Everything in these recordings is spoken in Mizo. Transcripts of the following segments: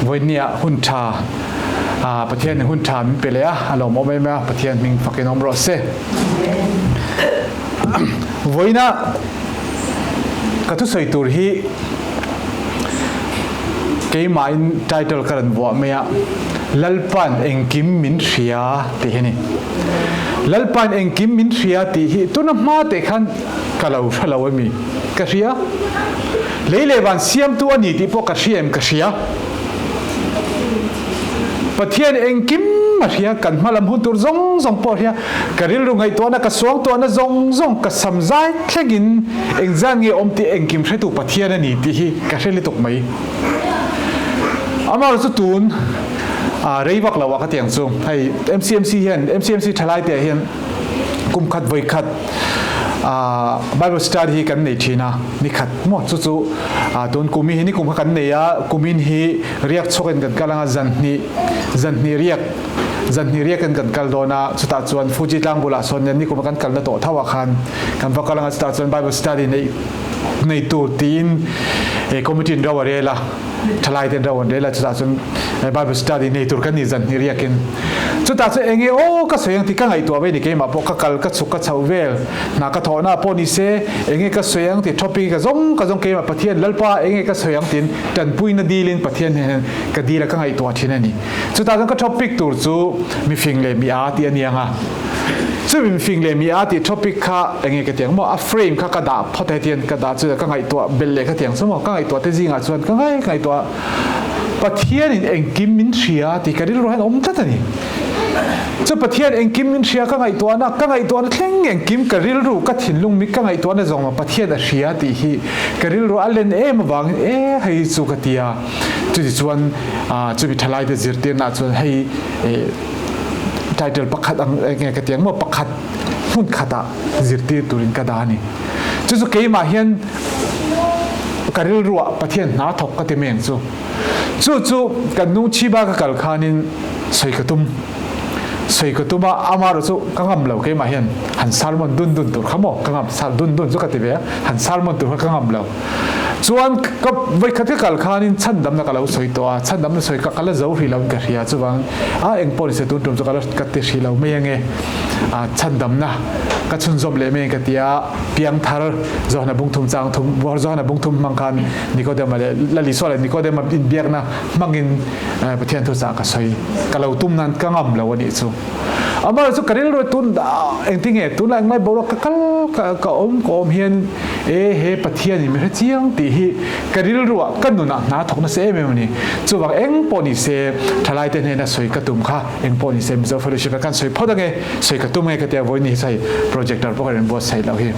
Vawinia hun tha Pathian in hun tha min pe leh a, a lawmawm em a, Pathian hming fakin awm rawh se. Vawiina ka thusawi tur hi keimahin title ka rawn vuah mai a, Lalpa'n engkim min hria tih hi a ni. Lalpa'n engkim min hria tih hi tuna hma teh khan ka lo hre lo emi? Ka hria. Lei leh van siamtu a ni tih pawh ka hria em? Ka hria. Pathian engkim a hria, kan hma lam hun tur zawng zawng pawh a hria. Ka rilru ngaihtuahna, ka suangtuahna zawng zawng, ka sam zai thlengin engzan nge awm tih engkim hretu Pathian a ni tih hi ka hre lutuk mai. Amaherawh chu tun rei vak lo ah ka ti ang chu, hei MCMC hian, MCMC thalai te ah hian kum khat vawi khat Bible study hi kan nei thin a, ni khat maw chu chu tun kum hi ni kum kha kan nei a, kumin hi riak chhuak in kan kal anga zan hnih zan hnih riak zan hnih riak in kan kal dawn a, chutah chuan Fuji tlang bulah sawn ni kum a kan kalna tawh tho ah khan kan va kal anga chutah chuan Bible study neih nei tur tiin committee in ro a rel a. Thalai ten ro an rel a, chutah chuan Bible study nei tur kan ni zan hnih riakin. Chutah chuan enge aw ka sawi ang tih ka ngaihtuah ve ni keimah pawh ka kal ka chhuk ka chhoh vel hna ka thawhna pawh ni se enge ka sawi ang tih topic ka zawng ka zawng keimah Pathian Lalpa enge ka sawi ang tiin tanpuina dilin Pathian hnen ka dil a ka ngaihtuah thin a ni. Chutah chuan ka topic tur chu mifing leh mi a tih a ni ang a. Chumi mifing leh mi a tih topic kha enge ka ti ang maw a frame kha ka dah phawt a hetiang ka dah chu ka ngaihtuah belh leh ka ti ang chu maw ka ngaihtuah te zingah chuan ka ngai ngaihtuah Pathianin engkim min hria tih ka rilru hian awm tlat a ni. Chu Pathian engkim min hria ka ngaihtuahna ka ngaihtuahna thleng engkim ka rilru ka thinlung mi ka ngaihtuahna zawng ah Pathian a hria tih hi ka rilru a len em avangin e hei chu ka ti a chutichuan chumi thalaite zirtirna ah chuan hei title pakhat ang enge ka ti ang maw pakhat hmun khatah zirtir turin ka dah a ni. Chu chu keimah hian ka rilruah Pathian hna thawk ka ti mai ang chu. Chu chu kan nung chhiba ka kal khanin sawi ka tum. Sawi ka tum a, amaherawh chu ka ngam lo keimah hian han sermon dun dun tur kha maw ka ngam dun dun chu ka ti ve a, han sermon tur kha ka ngam lo. Chuan ka vawikhat ka kal khanin chhandamna ka lo sawi tawh a, chhandamna sawi ka ka la zo hrih lo in ka hria chuvang a eng pawh nise tun tum chu ka la ka ti hrih lo mai ange a chhandamna ka chhunzawm leh mai ang ka ti a, piangthar Johana bungthum chang thum Johana bungthum hmang khan Nikodema leh Lal Isua leh Nikodema inbiakna hmangin Pathian thuchah ka sawi ka lo tum nan ka ngam lo a nih chu. Amaherawhchu ka rilru tun engtinge tunlai englai boruak ka kal ka ka awm ka awm hian e he Pathian in min hre chiang tih hi ka rilruah ka nunah hna thawk nasa em em a ni. Chuvang eng pawh ni se thalai te hnena sawi ka tum kha eng pawh ni se Mizo Fellowship ah khan sawi phawt ange sawi ka tum ange ka tia vawiin hi sawi projector pawh ka rawn buatsaih loh hi.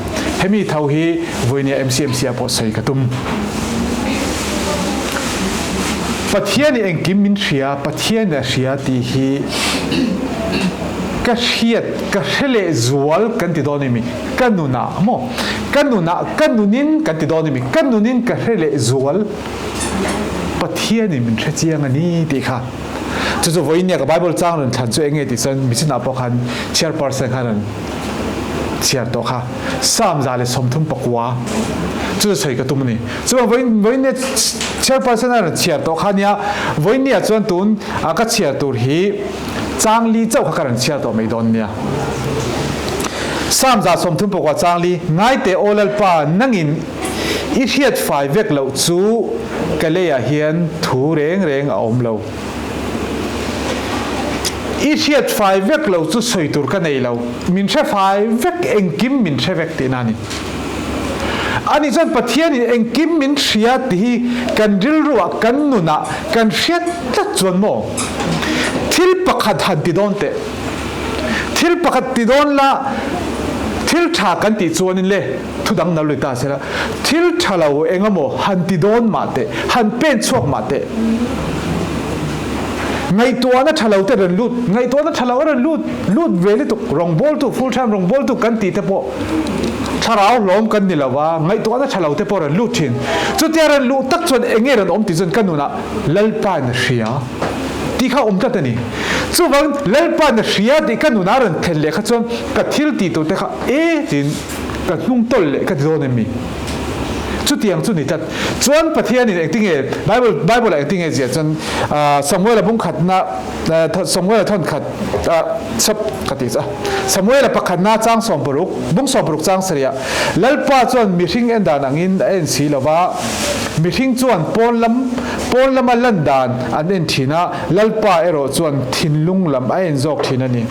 Hemi tho hi vawiin MCMC ah pawh sawi ka tum. Pathian in engkim min hria, Pathian a hria tih hi ka hriat, ka hre leh zual kan ti dawn emi? Ka nunah maw? Ka nunah, ka nunin kan ti dawn emi? Ka nunin ka hre leh zual Pathian in min hre chiang a ni tih kha. Chu chu vawiin nia ka Bible chang rawn thlan chu eng nge tih chuan michinah pawh khan chairperson khan rawn chhiar tawh kha. Psalm 134 chu chu sawi ka tum a ni. Chuan vawiin vawiin nia chairperson a rawn chhiar tawh kha nia vawiin nia chuan tun a ka chhiar tur hi chang li chauh kha ka rawn chhiar tawh mai dawn nia. Psalm 134 chang li Ngaite Aw Lalpa nangin i hriat fai vek loh chu ka leiah hian thu reng reng a awm lo. I hriat fai vek lo chu sawi tur ka nei lo, min hre fai vek engkim min hre vek tihna a ni. Ani chuan Pathianin engkim min hria tih hi kan rilruah kan nunah kan hriat tlat chuan maw? Thil pakhat han ti dawn teh. Thil pakhat ti dawn la, thil tha kan tih chuanin le thu dang nal lui ta sela, thil tha lo eng emaw han ti dawn mah teh, han pen chhuak mah teh. Ngaihtuahna tha lo te rawn lut, ngaihtuahna tha lo a rawn lut, lut ve lutuk, rawngbawltu, full time rawngbawltu kan tih te pawh thlarau hlawm kan ni lo va, ngaihtuahna tha lo te pawh rawn lut thin. Chutia rawn luh tak chuan eng nge rawn awm tih chuan ka nunah Lalpain a hria tih kha awm tlat a ni. Chuvang Lalpain a hria tih ka nunah rawn thlen leh kha chuan ka thil tih tur te kha e tiin ka hnung tawlh leh ka ti dawn em mi? Chutiang chu ni tlat. Chuan Pathianin engtinge Bible Bible-ah engtinge ziah chuan Samuela bungkhatna Samuela thawnkhat sap ka ti chu a Samuela pakhatna chang 60 bung 60 chang sarih ah Lalpa chuan mihring en dan angin a en si lova mihring chuan pawn lam pawn lama lan dan an en thin a Lalpa erawh chuan thinlung lam a en zawk thin a ni.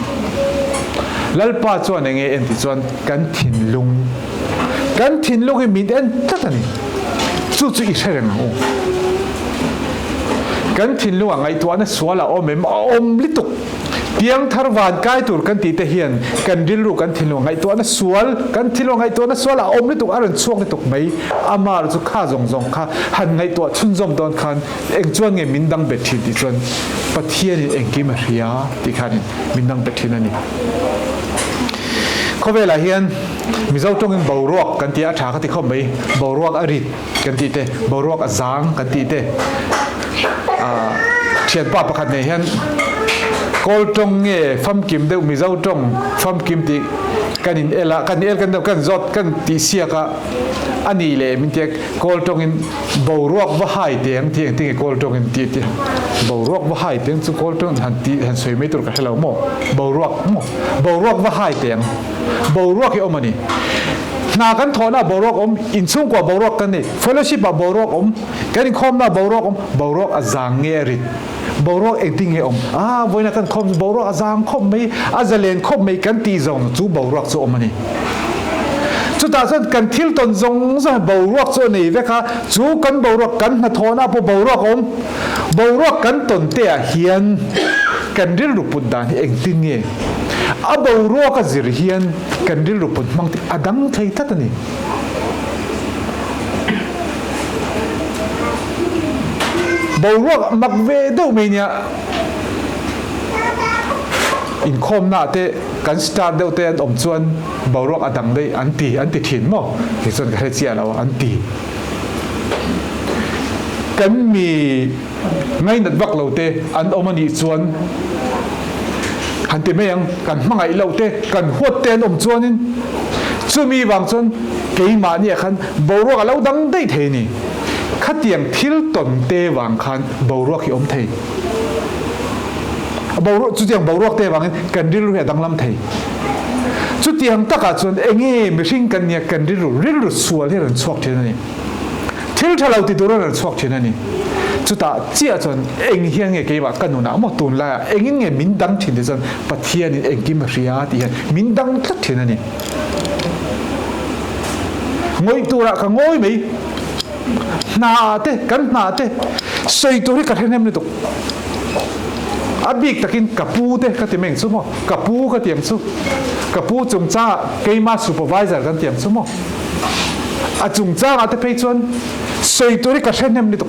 Lalpa chuan enge en tih chuan kan thinlung kan thinlung hi min en tlat a ni. Chu chu i hre reng ang u. Kan thinlungah ngaihtuahna sual a awm em? A awm lutuk. Piangthar van kai tur kan tih te hian kan rilru kan thinlungah ngaihtuahna sual, kan thinlungah ngaihtuahna sual a awm lutuk, a rawn chhuak lutuk mai. Amah chu kha zawng zawng kha han ngaihtuah chhunzawm dawn khan eng chuan nge min dang bet thin tih chuan Pathianin engkim a hria tih khanin min dang bet thin a ni. Khawvelah hian Mizo tawngin boruak kan tih a tha ka ti khawp mai, boruak a rit kan tih te, boruak a zang kan tih te. Thianpa pakhat nei hian Kawl tawng nge famkim deuh Mizo tawng famkim tih kan in el a, kan el kan kan zawt kan tih siak a, a nih leh min tia Kawl tawngin boruak va hai teng tih engtin nge Kawl tawngin tih tia boruak va hai teng chu Kawl tawng han tih han sawi mai tur ka hre lo maw boruak maw boruak va hai teng. Boruak hi awm a ni. Hna kan thawhna ah boruak awm, inchhungkua boruak kan nei, fellowship ah boruak awm, kan inkhawmna ah boruak awm, boruak a zang nge a rit? Boruak engtin nge awm? Ah, vawiina kan khawm chu boruak a zang khawp mai, a zalen khawp mai kan tih zawng chu boruak chu awm a ni. Chutah chuan kan thil tawn zawng zawng hi boruak chu a nei vek a, chu kan boruak kan hnathawhna ah pawh boruak a awm. Boruak kan tawn te ah hian kan rilru put dan hi engtin nge? A boruak a zir hian kan rilru put hmang te a dang thei tlat a ni. Boruak mak ve deuh mai nia inkhawmna ah te kan star deuh te an awm chuan boruak a dang daih an ti an ti thin maw? Kei chuan ka hre chiah lo an ti. Kan mi Ngainat vak lo te an awm a nih chuan han ti mai ang, kan hmangaih loh te, kan huat te an awm chuanin chumi vang chuan keimahniah khan boruak a lo dang daih thei a ni. Khatiang thil tawn te vang khan boruak hi awm thei. Boruak, chutiang boruak te vangin kan rilru hi a danglam thei. Chutiang takah chuan enge mihring kan nia kan rilru, rilru sual hi a rawn chhuak thin a ni. Thil tha lo ti tur a rawn chhuak thin a ni. Chutah chiah chuan eng hian nge keimah ka nunah maw tunlaiah engin nge min dang thin ti chuan Pathianin engkim a hria tih hian min dang tlat thin a ni. Ngawih turah ka ngawi mai. Hnaah te, kan hnaah te sawi tur hi ka hre hnem lutuk. A bik takin ka pu te ka ti mai ang chu maw, ka pu ka ti ang chu, ka pu chungchangah keimah supervisor kan ti ang chu maw. A chungchangah te phei chuan sawi tur hi ka hre hnem lutuk.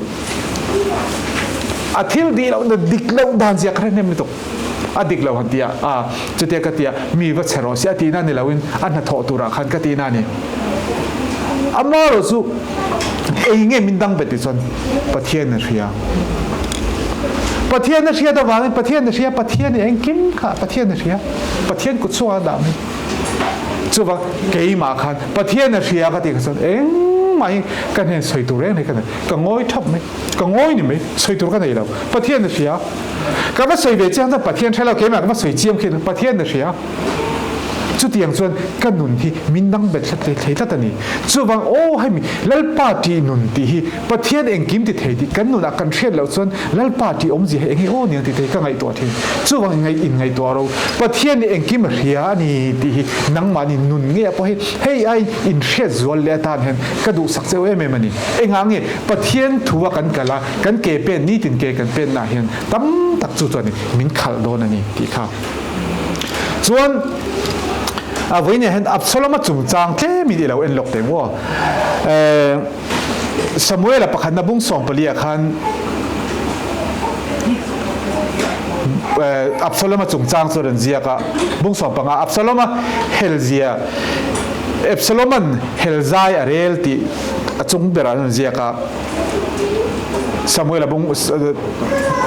A thil dih loh na dik loh dan zia ka hre hnem lutuk. A dik lo han tia a chutia ka tia mi va chhe rawh si a tihna ni loin a hnathawh turah khan ka tihna a ni. Amaherawh chu ei nge min dang bet ti chuan Pathian a hria. Pathian a hriat avangin Pathian a hria, Pathian i engkim kha Pathian a hria. Pathian kut chungah a dah mai. Chuvang keimah khan Pathian a hria ka tih kha chuan engmah hi ka hnen sawi tur reng reng ka nei. Ka ngawi thap mai. Ka ngawi ni mai. Sawi tur ka nei lo. Pathian a hria. Ka va sawi ve chiang chuan Pathian hre lo keimah ka va sawi chiam khi Pathian a hria. Chutiang chuan ka nun hi min dang bet hlat thei tlat a ni. Chuvang aw hemi Lalpa tih nun tih hi Pathian engkim ti thei tih kan nunah kan hriat loh chuan Lalpa tih awmzia hi enge aw niang tih te hi ka ngaihtuah thin. Chuvang ngaih in ngaihtuah ro. Pathian nih engkim a hria a ni tih hi nangmahni nun ngei ah pawh hi hei ai in hriat zual leh atan hian ka duhsak cheu em em a ni. Engah nge Pathian thu a kan kal a, kan ke pen nitin ke kan penna ah hian tam tak chu chuan min khalh dawn a ni tih kha. Chuan a vawiin ah hian Absalom-a chungchang tlemin i lo en lawk teh maw? Samuela pakhatna bung 14 ah khan Absalom-a chungchang chu a rawn ziak a, bung 15 Absalom-a helzia Absalom-a'n helzai a rel tih a chung berah a rawn ziak a. Samuela bung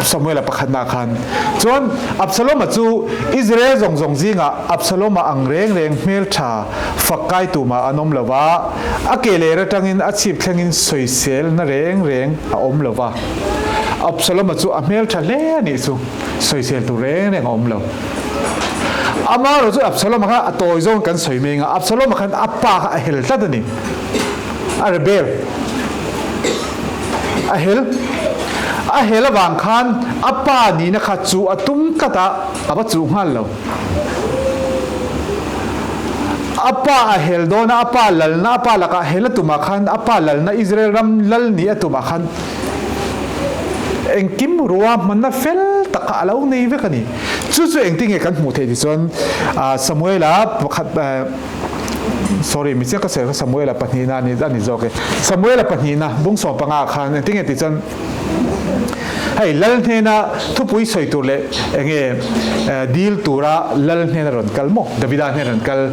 Samuela pakhatna khan chuan Absaloma chu Israel zawng zawng zingah Absaloma ang reng reng hmeltha fak kai tumah an awm lo va, a ke ler atangin a chhip thlengin sawiselna reng reng a awm lo va. Absaloma chu a hmeltha hle a nih chu, sawisel tur reng reng a awm lo. Amaherawh chu Absaloma kha a tawi zawng kan sawi meng a, Absaloma khan a pa kha a hel tlat a ni. A rebel. A hel. A hel avang khan a pa nihna kha chu a tum tlat a, a va chuh nghal lo. A pa a hel dawn a, a pa lalna, a pa lakah hel a tumah khan, a pa lalna Israel ram lal nih a tumah khan engkim ruahmanna fel tak kha a lo nei vek a ni. Chu chu engtinge kan hmuh theih ti chuan Samuela pakhat sorry mi chiah ka sawi kha Samuela pahnihna a ni a ni zawk e. Samuela pahnihna bung 15 khan engtinge ti chuan Hei lal hnena thupui sawi tur leh enge dil tura lal hnena rawn kal maw? Davida hnena rawn kal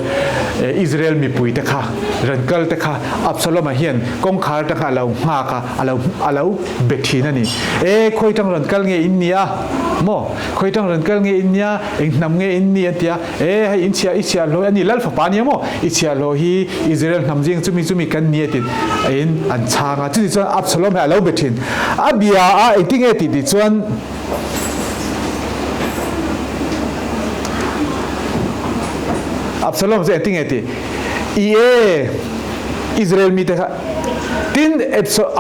Israel mipui te kha rawn kal te kha Absalom-a hian kawngkhar atang kha a lo nghak a, a lo a lo be thin a ni. E khawi tang rawn kal nge in nia maw? Khawi tang rawn kal nge in nia? Eng hnam nge in ni an ti a. E hei in chhia i chhiahhlawh a ni lal fapa nia maw i chhiahhlawh hi Israel hnam zing chumi chumi kan ni a ti in an chhang a chuti chuan Absalom hi a lo be thin a bia a engtinge tih tih chuan Absalom chu engtinge tih i e Israel mite kha tin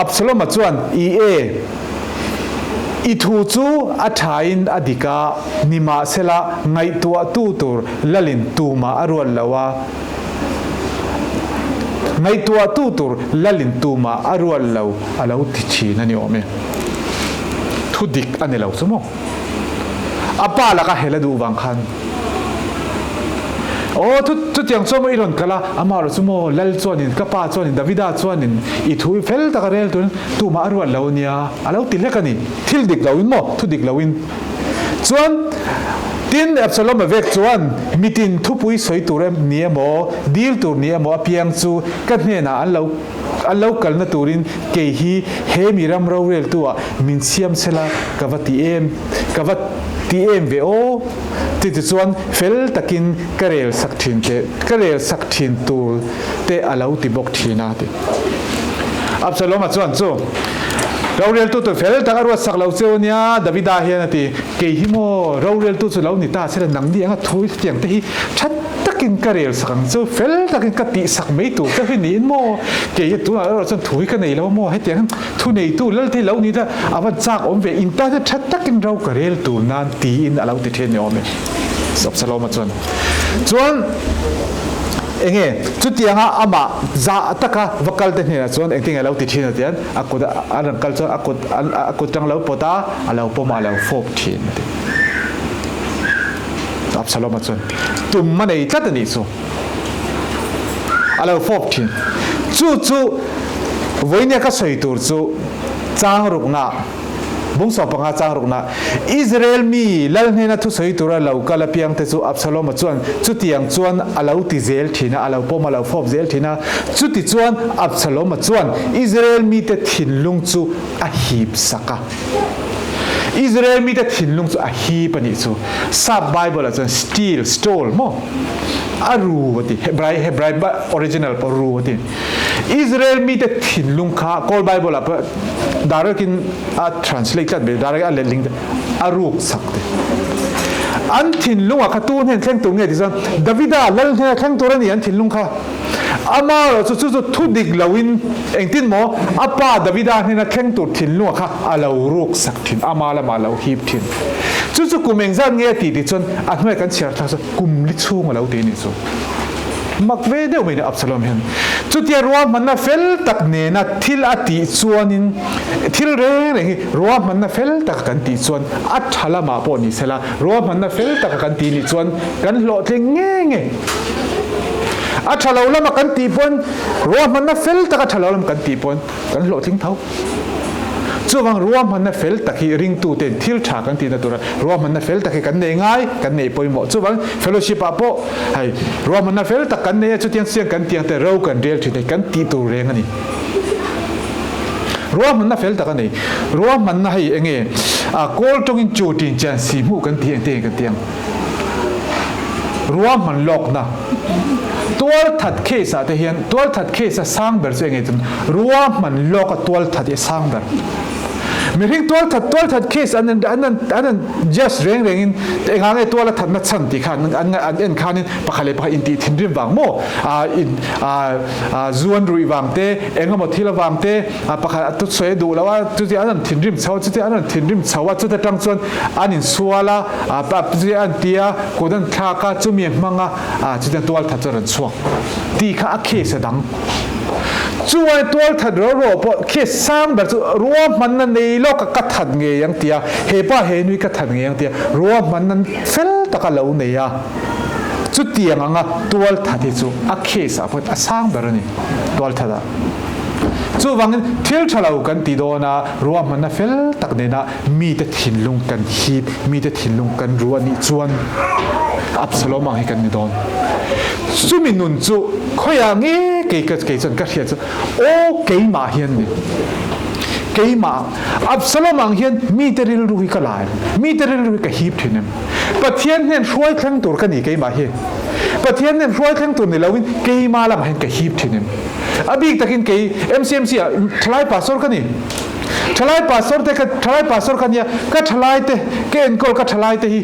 Absalom-a chuan i e I thu chu a thain a dik a, nimahsela ngaihtuahtu tur lalin tumah a ruat lo a, ngaihtuahtu tur lalin tumah a ruat lo a lo ti thin a ni awm e. Thu dik a ni lo chu maw? A pa laka hel a duh vang khan. Aw, thu, chutiang chuan maw i rawn kal a, amaherawh chu maw Lal chuanin, ka pa chuanin, Davida chuanin i thu fel taka rel turin tumah a ruat lo nia, a lo ti hlek a ni. Thil dik loin maw, thu dik loin. Chuan, tin, Absalom-a vek chuan, Mitin thupui sawi tur em ni emaw, dil tur ni emaw apiang chu ka hnenah an lo an lo kalna turin kei hi he mi ram roreltu-ah min siam sela ka va ti em, ka va ti em ve aw. Titi chuan fel takin ka rel sak thin te, ka rel sak thin tur te a lo ti bawk thin a ti. Absalom-a chuan chu roreltu tur fel tak a ruat sak lo cheu ania Davida hian a ti, kei hi maw roreltu chu lo ni ta sela nangni anga thu hetiang te hi that takin ka rel sak ang chu, fel takin ka tih sak mai tur che hi niin maw, kei hi tunah erawh chuan thu hi ka nei lo maw hetiang hian Thuneitu Lalthei lo ni ta a va chak awm ve, in tan hian tha takin ro ka rel tur nan tiin a lo ti then ni awm e. Absalom-a chuan chuan enge chutianga amah zah taka va kal te hnenah chuan engtin nge a lo ti thin a tian a kut a rawn kal chuan a kut a kut tang lo pawt a, a lo pawm a, a lo fawp thin a ti. Absalom-a chuan tum a nei tlat a nih chu. A lo fawp thin. Chu chu vawinia ka sawi tur chu chang rukna, bung 15 chang rukna, Israel mi lal hnena thusawi tura lo kal apiang te chu Absalom-a chuan chutiang chuan a lo ti zel thin a, a lo pawm a lo fawp zel thin a. Chuti chuan Absalom-a chuan Israel mite thinlung chu a hip sak a. Israel mite thinlung chu a hip a nih chu. Sap Bible-ah chuan steal, stole maw? A ru a ti. Hebrai, Hebrai original pawh ru a ti. Israel mite thinlung kha Kawl Bible-ah pawh direct in a translate tlat ve, direct a letling a ruk sak ti. An thinlungah kha tu hnen thleng tur nge ti chuan Davida lal hnena thleng tur a ni an thinlung kha. Amaherawh chu chu chu thu dik loin engtin maw a pa Davida hnena thleng tur thinlunga kha a lo ruk sak thin, ama lamah a lo hip thin. Chu chu kum engzat nge a tih tih chuan a hnuai kan chhiar thlak chu kum li chhung a lo ti a nih chu. Mak ve deuh mai ni Absalom hian. Chutia ruahmanna fel tak nena thil a tih chuanin thil reng reng hi ruahmanna fel taka kan tih chuan a tha lamah pawh ni sela ruahmanna fel taka kan tih nih chuan kan hlawhtling nge nge. A tha lo lama kan tih pawn ruahmanna fel taka tha lo lam kan tih pawn kan hlawhtling tho. Chuvang ruahmanna fel tak hi ringtuten thil tha kan tihna tura ruahmanna fel tak hi kan nei ngai, kan nei pawimawh. Chuvang fellowship ah pawh hei ruahmanna fel tak kan nei a, chutiang chiang kan tiang te ro kan rel thin hei kan tih tur reng a ni. Ruahmanna fel tak a nei. Ruahmanna hei enge kawl tawngin chu tin chian si hmuh kan tih engte nge kan tih ang? Ruahman lawkna. Tualthat case ah te hian tualthat case a sang ber chu enge chuan ruahman lawk a tualthat hi a sang ber. Mihring tualthat tualthat case an an an an an judge reng rengin engah nge tual a thatna chhan tih kha an an an en khanin pakhat leh pakhat intih thinrim vang maw ah in ah ah zu an ruih vang te eng emaw thil avang te ah pakhat a thusawi a duh loh a chuti an rawn thinrim chho a chuti an rawn thinrim chho a chuta tang chuan an insual a ah chuti an ti a kut an thlak a chumi a hmang a ah chuti an tualthat chu a rawn chhuak tih kha a case a dang. Chuan tualthat ro ro pawh khi sang ber chu ruahmanna nei lawk a ka that ngei ang tia, he pa he nui ka that ngei ang tia ruahmanna fel taka lo nei a, chutiang anga tualthat hi chu a case ah pawh a sang ber a ni tualthat ah. Chuvangin thil tha lo kan ti dawn a, ruahmanna fel tak nena mite thinlung kan hip, mite thinlung kan ru a nih chuan Absalom ang hi kan ni dawn. Chumi nun chu khawiah nge kei ka kei chuan ka hriat chu aw keimah hian ni. Keimah Absalom ang hian mite rilru hi ka la em? Mite rilru hi ka hip thin em? Pathian hnen hruai thleng tur ka ni keimah hi. Pathian hnen hruai thleng tur ni loin keimah lamah hian ka hip thin em? A bik takin kei MCMC ah thalai pastor ka ni. Thalai pastor te ka thalai pastor ka nia ka thalai te ka enkawl ka thalai te hi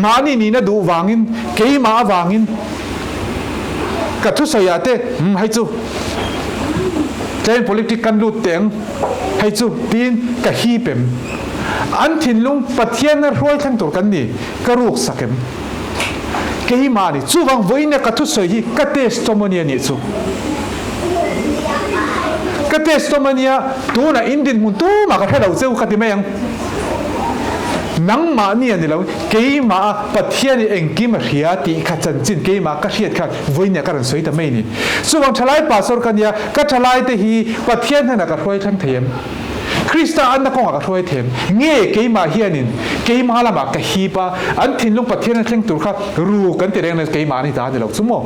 mahni nihna duh vangin keimah avangin ka thusawi ah te umm hei chu tlem politic kan lut teh ang hei chu tiin ka hip em an thinlung Pathian a hruai thleng tur kan ni ka ruk sak em keimah a ni chuvang vawiin a ka thusawi hi ka testimony a nih chu. Ka testimony a tunah in dinhmun tumah ka hre lo cheu ka ti mai ang. Nangmahni a ni lo, keimah a Pathian i engkim a hria tih kha chanchin keimah ka hriat khan vawiin ka rawn sawi ta mai ni. Chuvang thalai pastor ka nia, ka thalai te hi Pathian hnenah ka hruai thleng thei em? Krista anna kawngah ka hruai thei em? Nge keimah hianin keimah lamah ka hip a, an thinlung Pathian a thleng tur kha ru kan ti reng lo keimahni ta a ni lo chu maw?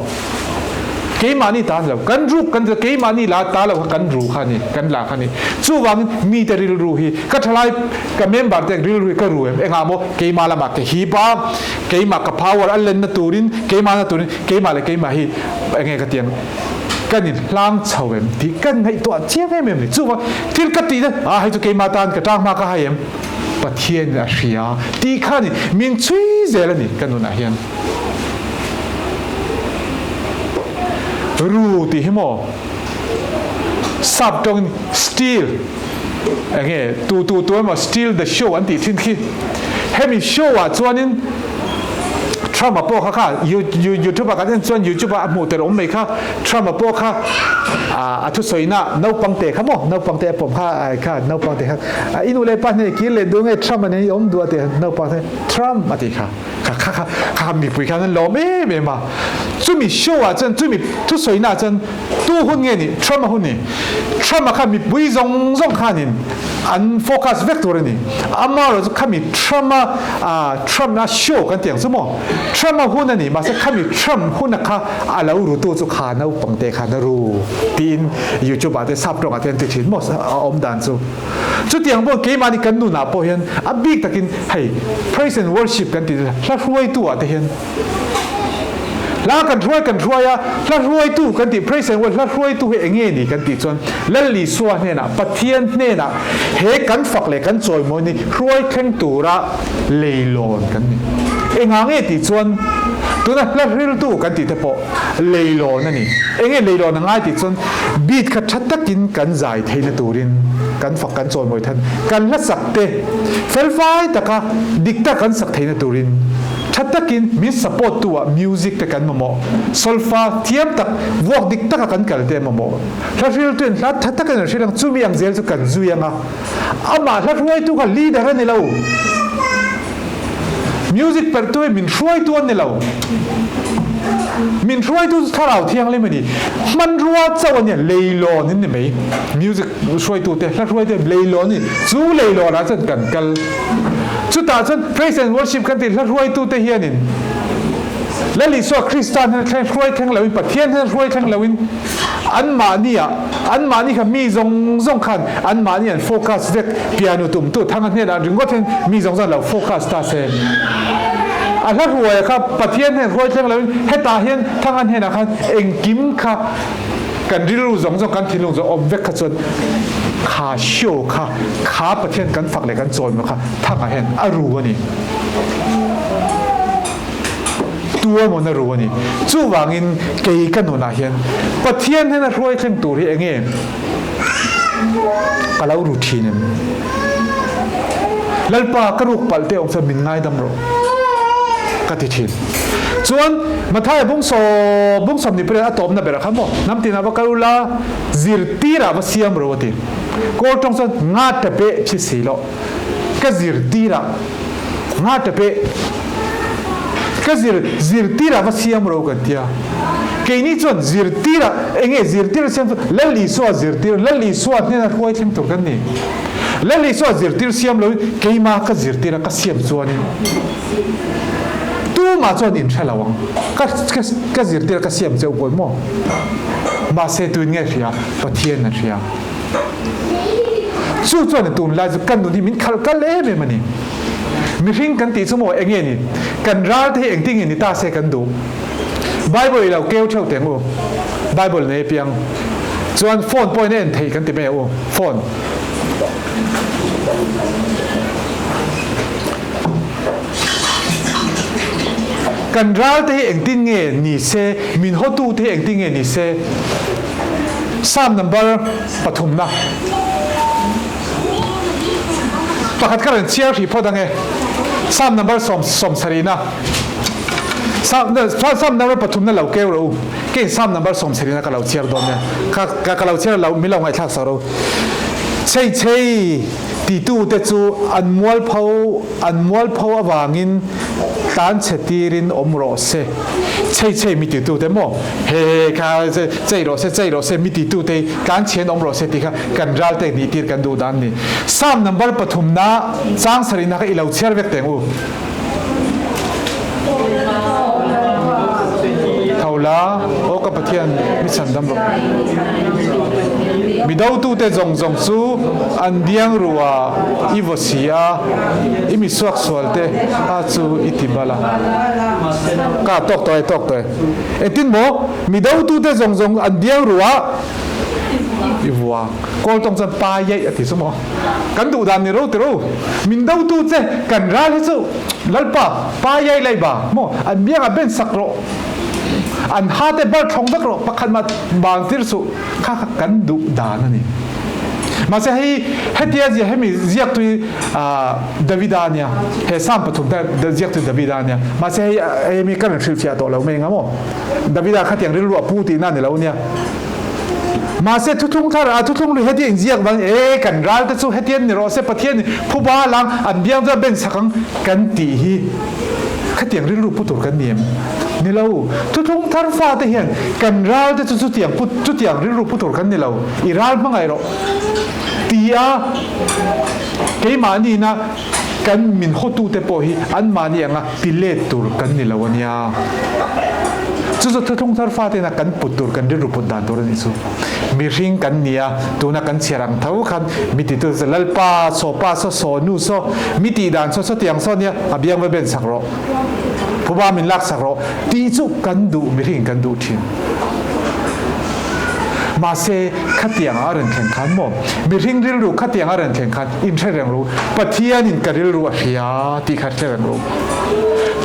Keimahni ta ni lo, kan ruk kan ti keimahni la ta lo kha kan ru kha a ni, kan la kha a ni. Chuvangin mite rilru hi ka thalai ka member te rilru hi ka ru em? Engah maw keimah lamah ka hip a, keimah ka power a lenna turin, keimah na turin keimah leh keimah hi enge ka ti ang kan in hlang chho em tih kan ngaihtuah chiang em em a ni. Chuvang thil ka tih na ah hei chu keimah tan ka tang hma ka hai em? Pathianin a hria tih kha a ni, min chhui zel a ni ka nunah hian. Ru tih hi maw sap tawngin steal enge tu tu tu emaw steal the show an tih thin khi hemi show ah chuanin Trump a pawh kha kha YouTube ah kan en chuan YouTube ah a hmuh tel awm mai kha Trump a pawh kha a thusawina naupang te kha maw naupang te a pawm kha kha naupang te kha i nu leh pa hne kir leh duh nge Trump a nei awm duh a ti naupang te Trump a tih kha Kha kha kha kha mipui khan an lawm em em a. Chumi show ah chuan chumi thusawi ah chuan tu hun nge ni Trump a hun ni. Trump a kha mipui zawng zawng khanin an focus vek tur a ni. Amaherawh chu khami Trump a ah Trump a show kan tih ang chu maw. Trump a hun a ni mahse khami Trump hun a kha a lo rutu chu kha naupang te khan a ru tiin YouTube ah te sap tawng ah te an ti thin maw a awm dan chu. Chutiang pawh keimahni kan nunah pawh hian a bik takin hei praise and worship kan tih hla hruaitu ah te hian hla kan hruai kan hruai a, hla hruaitu kan tih praise and worship hla hruaitu hi enge ni kan tih chuan Lal Isua hnenah Pathian hnenah he kan fak leh kan chawimawi ni hruai thleng tura leilawn kan ni. Engah nge tih chuan tuna hla hriltu kan tih te pawh Leilawn a ni. Enge leilawn a ngai tih chuan beat kha tha takin kan zai theihna turin kan fak kan chawimawi than. Kan hla sak te felfai taka dik tak kan sak theihna turin tha takin min support tu ah music te kan mamawh. Solfa thiam tak vuak dik taka kan kal te mamawh. Hla hriltu in hla tha takin an hril ang chumi ang zel chu kan zui anga amah hla hruaitu kha leader a ni lo. Music perhtu hi min hruaitu an ni lo. Min hruaitu chu Thlarau Thianghlim a ni. Hmanrua chauh a nia, leilawn in ni mai. Music hruaitu te, hla hruaitu te leilawn a ni. Chu leilawn ah chuan kan kal. Chutah chuan praise and worship kan tih hla hruaitu te hianin Lal Isua Krista hnen a thleng hruai thleng loin, Pathian hnen a hruai thleng loin. Anmahni ah, anmahni kha mi zawng zawng khan anmahni an focus vek, piano tumtu Thanga hnenah ringawt hian mi zawng zawng an lo focus ta se. A hla hruaia kha Pathian hnen hruai thleng loin hetah hian Thanga hnenah khan engkim kha kan rilru zawng zawng kan thinlung zawng awm vek kha chuan kha show kha kha Pathian kan fak leh kan chawimaw kha Thanga hian a ru a ni. Tuamawn a ru a ni. Chuvangin kei ka nunah hian Pathian hian a hruai thleng tur hi enge ka lo ru thin em? Lalpa ka ruk palh te awm chuan min ngaidam rawh ka ti thin. Chuan Mathaia bung sawm bung sawm ni pawhin a tawpna berah khan maw hnam tinah va kal ula zirtirah va siam rawh a ti. Kawl tawng chuan nga tape phi si loh ka zirtirah Nga tape ka zir zirtirah va siam ro kan tia. Keini chuan zirtirah enge zirtir siam chu Lal Isua zirtir Lal Isua hnena hruai thleng tur kan ni. Lal Isua zirtir siam loin keima ka zirtira ka siam chuanin tumah chuan in hre lo ang. Ka ka zirtira ka siam cheu pawh maw? Mahse tuin nge hria? Pathian a hria. Chu chuan tunlai chu kan nun hi min khalh kal em em a ni. Mihring kan tih chu maw eng nge ni? Kan ral te hi engtin nge ni ta se kan duh? Bible i lo keu theuh teh ang u. Bible nei apiang chuan phone pawhin a en theih kan ti mai ang u. Phone. Kan ral te hi engtin nge ni se, min hawtu te hi engtin nge ni se? Psalm number pathumna pakhat kha rawn chhiar hrih phawt ang e. Psalm number sawm sawmsarihna Psalm Psalm number pathumna lo keu rawh u. Keiin Psalm number sawmsarihna ka lo chhiar dawn nia. Kha ka lo chhiar lo min lo ngaihthlak sak rawh u. Chei chei titute chu an mualpho an mualpho avangin tlanchhe tirin awm rawh se. Chei chei mi titute maw? He he kha chei rawh se chei rawh se mi titute hi tlanchhe an awm rawh se tih kha kan ral tek nih tir kan duh dan a ni. Psalm number pathumna chang sarihna kha i lo chhiar vek teng u. Tho la, aw ka Pathian, mi chhandam rawh. Mi dotute zawng zawng chu an biang ruh ah i vaw si a, i mi suaksualte a chu i ti bal a. Ka tawk tawh e, tawk tawh e. Engtin maw? Mi dotute zawng zawng an biang ruh ah i vua. Kawl tawng chuan pa iaih a ti chu maw? Kan duh dan ni ro ti ro. Min dotu che kan ral hi chu Lalpa pa iai lai ba maw? An biang ah ben sak rawh. An ha te bar thlawng vek rawh. Pakhat mah bang tir suh. Kha kha kan duh dan a ni. Mahse hei hetia zia hemi ziaktu hi Davida a nia. He Psalm pathum te ziaktu hi Davida a nia. Mahse hei hemi ka rawn hrilhfiah tawh lo mai eng a maw? Davida khatiang rilru a pu tihna a ni lo nia. Mahse thuthlung thar ah thuthlung lui heti inziak vang e kan ral te chu hetian ni rawh se Pathian in phuba lang an biang chu a ben sak ang kan tih hi khatiang rilru pu tur kan ni em? Ni lo. Thuthlung thar fa te hian kan ral te chu chutiang pu chutiang rilru pu tur kan ni lo. I ral hmangaih rawh ti a keimahni na kan min hawtute pawh hi anmahni anga ti let tur kan ni lo a nia. Chu chu thuthlung thar fate'n a kan put tur kan rilru put dan tur a nih chu. Mihring kan ni a, tuna kan chhiar ang tho khan mi titu chu Lalpa saw pa saw saw nu saw mi tih dan saw saw tiang saw nia a biang va ben sak rawh, phuba min lak sak rawh tih chu kan duh mihring kan duh thin. Mahse khatiang a rawn thleng khan maw mihring rilru khatiang a rawn thleng khan inhre reng ru Pathianin ka rilru a hria tih kha hre reng ru.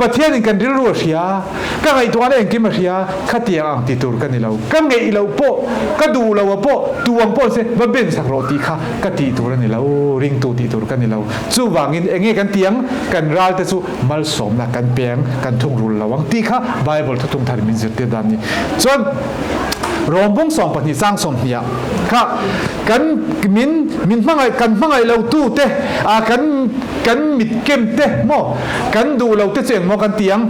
Pathianin kan rilru a hria, ka ngaihtuahna engkim a hria, khatiang ang ti tur ka ni lo. Ka ngeih loh pawh, ka duh lo a pawh, tu ang pawh se va ben sak rawh tih kha ka tih tur a ni lo, ringtu tih tur ka ni lo. Chuvangin enge kan ti ang? Kan ralte chu malsawmna kan pe ang, kan thungrul lo ang tih kha Bible thutung thar min zirtir dan a ni. Chuan Rawmbung 12 chang 20 ah kha kan min min hmangaih kan hmangaih lo tu te a kan kan mit kem te maw kan duh lo te chu engmaw kan ti ang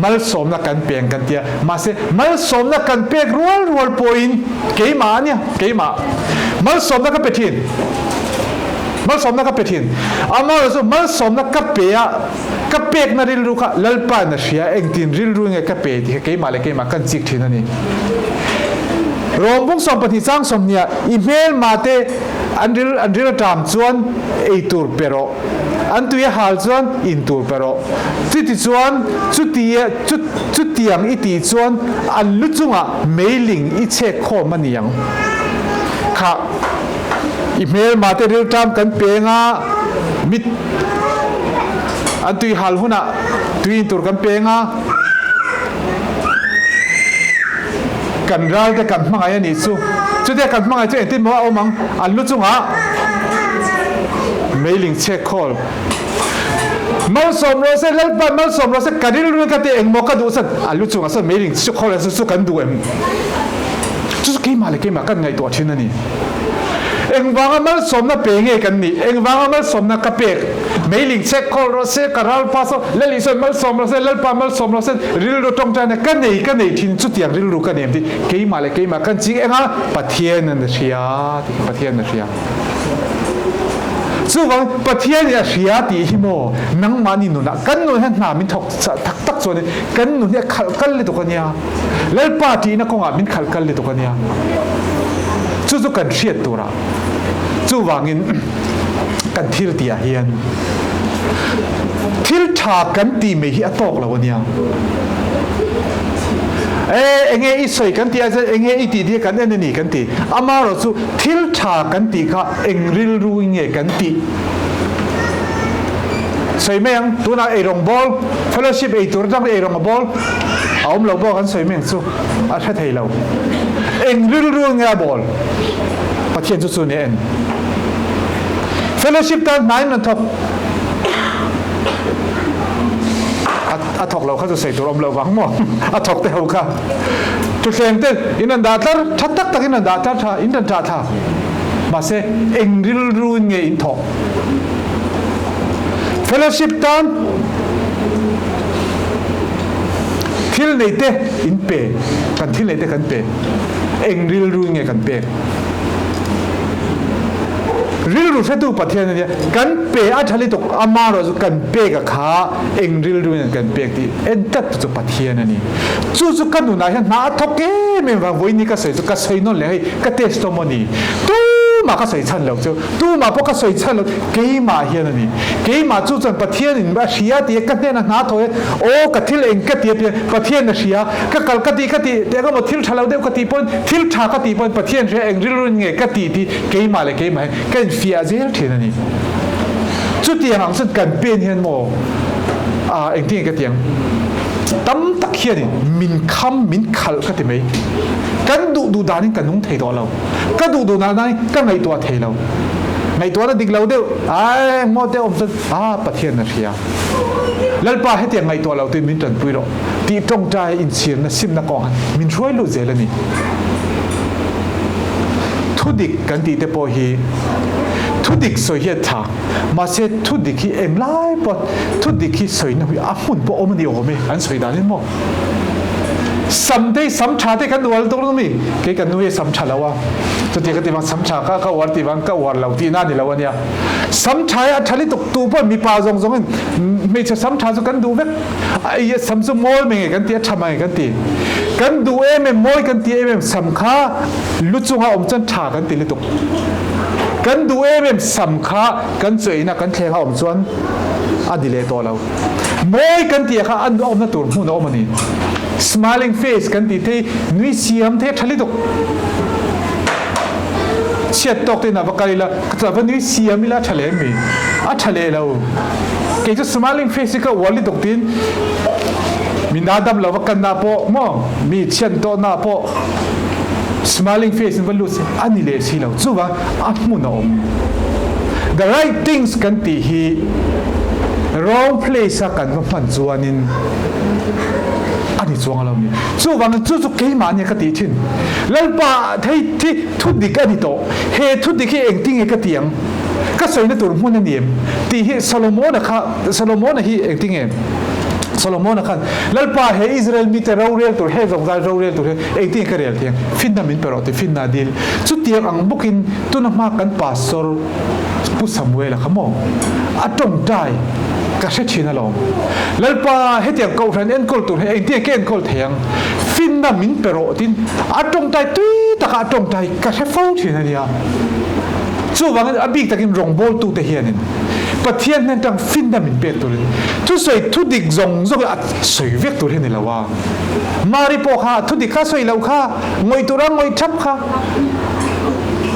malsawmna kan pe ang kan tia mahse malsawmna kan pek rual rual pawhin keimah ania keimah malsawmna ka pe thin malsawmna ka pe thin amaherawhchu chu malsawmna ka pe a ka pekna rilru kha Lalpa'n a hria engtin rilru nge ka pe tih kha keimah leh keimah kan chik thin a ni. Rom bung 12 chang 20 ah i hmelma te an ril an ril a ṭam chuan ei tur pe rawh, an tui a hal chuan in tur pe rawh. Chutichuan chuti chutiang i tih chuan an lu chungah meiling i chhek khawm a ni ang. Khah, i hmelma te ril ṭam kan peng a, mit an tui hal hunah tui in tur kan peng a. Kan ral te kan hmangaih a nih chu. Chutia kan hmangaih chu engtin maw a awm ang? An lu chungah meiling chhek khawl. Malsawm rawh se, Lalpa malsawm rawh se, ka rilru in ka ti engmaw ka duh chuan a lu chungah sawn meiling chhek khawl chu chu kan duh em? Chu chu keimah leh keimah kan ngaihtuah thin a ni. Engvanga malsawmna pe nge kan nih? Engvanga malsawmna ka pek? Meiling chhek khawl rawh se, ka ralpa saw, Lal Isuan malsawm rawh se, Lalpa malsawm rawh se, rilru tawngtaina ka nei, ka nei thin, chutiang rilru ka nem tih keimah leh keimah kan ching eng a, Pathian a hria tih hi Pathian a hria. Chuvang Pathian in a hria tih hi maw nangmahni nunah kan nun hian hna min thawk tak tak chuanin kan nun hi a khalh kal lutuk a nia. Lalpa tihna kawngah min khalh kal lutuk a nia. Chu chu kan hriat turah. Chuvangin kan thil tihah hian thil tha kan tih mai hi a tawk lo a nia. E, enge i sawi kan tih ai chuan enge i tih tih kan en a ni kan ti. Amaherawhchu thil tha kan tih kha eng rilru nge kan tih? Sawi mai ang, tunah eirawng bawl, fellowship ei tur atang eirawng a bawl a awm lo bawk an sawi mai ang chu a hre thei lo. Eng rilru nge a bawl? Pathian chu chu nia en. Fellowship tan hnaiin an thawk. A thawk lo kha chu sawi tur awm lo vang maw? A thawk te ho kha. Thutthleng te in an dah tlar tha tak tak in an dah tlar tha, in an ṭah thla. Mahse eng rilru in nge in thawk? Fellowship tan thil nei te in pe, kan thil nei te kan pe. Eng rilru in nge kan pek? Rilru hretu Pathian a nia, kan pe a tha lutuk, ama erawh chu kan pek a kha eng rilru in kan pek tih en tlat tu chu Pathian a ni. Chu chu ka nunah hian hna a thawk em em vang vawiin ni ka sawi chu ka sawi nawn leh hei ka testimony tumah ka sawi chhan lo chu tumah pawh ka sawi chhan lo keimah hian a ni. Keimah chu chuan Pathian in a hria tih ka hnenah hna a thawh hian aw ka thil eng ka ti apiang Pathian a hria Ka kal ka tih ka tih teh emaw thil tha lo deuh ka tih pawn thil tha ka tih pawn Pathian hria eng rilru in nge ka tih tih keimah leh keimah hi ka infiah zel thin a ni. Chutiang ang chuan kan pen hian maw ah engtin nge ka ti ang tam tak hianin min kham min khalh ka ti mai. Kan duh duh danin ka nung thei tawh lo. Ka duh duh danin ka ngaihtuah thei lo. Ngaihtuahna dik lo deuh ai engmaw te awm chuan ah Pathian a hria. Lalpa hetiang ngaihtuah lo tuin min tanpui rawh. Tih tawngtai inchhirna simna kawng han min hruai lut zel a ni. Thudik kan tih te pawh hi thudik sawi hi a tha, mahse thudik hi englai pawh thudik hi sawina hi a hmun pawh awm a ni awm e an sawi danin maw. Sam te hi sam tha te kan uar dawn ami? Kei kan nu hi sam tha lo a, chuti ka ti vang sam tha ka ka uar tih vang ka uar lo tihna a ni lo a nia. Sam tha hi a tha lutuk tu pawh mipa zawng zawngin hmeichhe sam tha chu kan duh vek. Ai a sam chu mawi mai nge kan ti a tha mai kan ti. Kan duh em em mawi kan ti em em sam kha lu chunga awm chuan tha kan ti lutuk. Kan duh em em sam kha kan chuaina kan thleng a awm chuan a ni leh tawh lo. Mawi kan tih kha a awmna tur hmun a awm a ni. Smiling face kan tih thei nui siam thei a tha lutuk. Chhiat tawk te in a va kal ila ka va nui siam ila a tha leh em mi? A tha leh lo. Kei chu smiling face hi ka uar lutuk tiin mi na dam lo va kan na pawh maw mi chhiat tawh na pawh smiling face in va lut se a ni leh si lo. Chuvang a hmun a awm. The right things kan tih hi wrong place a kan va hman chuanin a ni chuang lo ni. Chuvangin chu chu keimah nia ka tih thin. Lalpa thei thi thu dik a ni tawh. He thu dik hi engtin nge ka ti ang? Ka sawina tur hmun a ni em? Tih hi Solomona kha Solomona hi engtin nge? Solomona khan Lalpa he Israel mite rorel tur he zawng zai rorel tur hi engtin nge ka rel thiang? Finna min pe rawh ti finna a dil. Chutiang ang bawkin tuna hma kan pastor Pu Samuela kha maw a tawngtai ka hre thin alawm. Lalpa hetiang kohhran enkawl tur hi engtin nge ka enkawl thei ang? Finna min pe rawh tiin a tawngtai tui tak. laka a tawngtai ka hre fo thin a nia. Chuvangin a bik takin rawngbawltute hianin Pathian hnen tang finna min pek turin thusawi thudik zawng zawng a sawi vek tur hi a ni lo a. Mari pawh kha thudik kha sawi loh kha, ngawih tura ngawih thap kha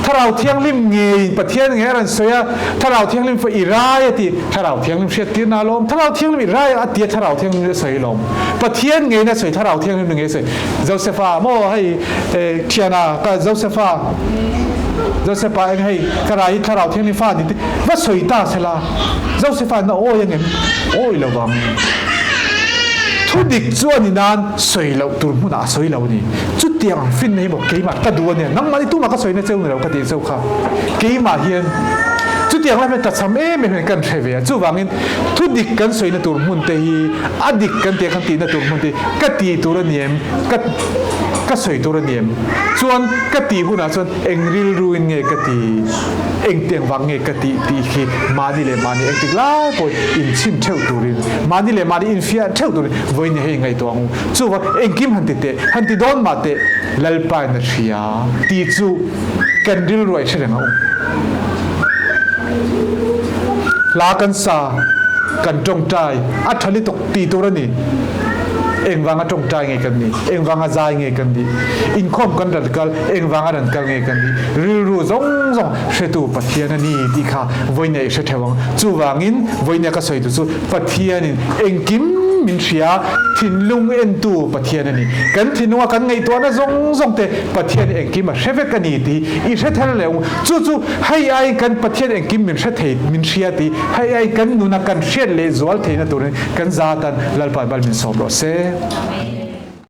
Thlarau Thianghlim ngeiin Pathian ngei a rawn sawi a, Thlarau Thianghlim fa i rai a ti, Thlarau Thianghlim hriattirna a lawm, Thlarau Thianghlim i rai a tia Thlarau Thianghlim a sawi lawm, Pathian ngeiin a sawi Thlarau Thianghlim ngei a sawi, Josefa maw hei thiana ka Josefa, Josefa eng hei ka rai hi Thlarau Thianghlim fa a ni ti va sawi ta sela, Josefa in a awi angem? Awi lo vang. Thudik chu a ni nan sawi loh tur hmunah a sawi lo a ni. Chutiang ang finna hi maw keimah ka duh a nia, nangmah ni tumah ka sawina cheu ni lo ka tih cheu kha. Keimah hian chutiang lai hian tlachham em em hian kan hre ve a, chuvangin thudik kan sawina tur hmun te hi a dik kan tih a kan tihna tur hmun te hi ka tih tur a ni em, ka ka sawi tur a ni em? Chuan ka tih hunah chuan eng rilruin nge ka ti, engtiang vang nge ka tih tih khi mahni leh mahni engtik lai pawhin inchhin theuh turin, mahni leh mahni infiah theuh turin vawiin hei ngaihtuah ang u. Chuvang engkim han ti teh, han ti dawn mah teh, Lalpa in a hria tih chu kan rilru a i hre reng a awm. Hla kan sa, kan tawngtai, a tha lutuk tih tur a ni. Engvanga tawngtai nge kan nih? Engvanga zai nge kan nih? Inkhawm kan ran kal, engvanga ran kal nge kan nih? Rilru zawng zawng hretu Pathian a ni tih kha vawiin a i hre theuh ang. Chuvangin vawiin a ka sawi tu chu Pathianin engkim min hria, thinlung entu Pathian a ni. Kan thinlunga kan ngaihtuahna zawng zawng te Pathianin engkim a hre vek a ni tih i hre thar leh ang. Chu chu hei aiin kan Pathian engkim min hre thei, min hria tih hei aiin kan nuna kan hriat leh zual theihna turin kan za tan Lalpa bal min sawm rawh se.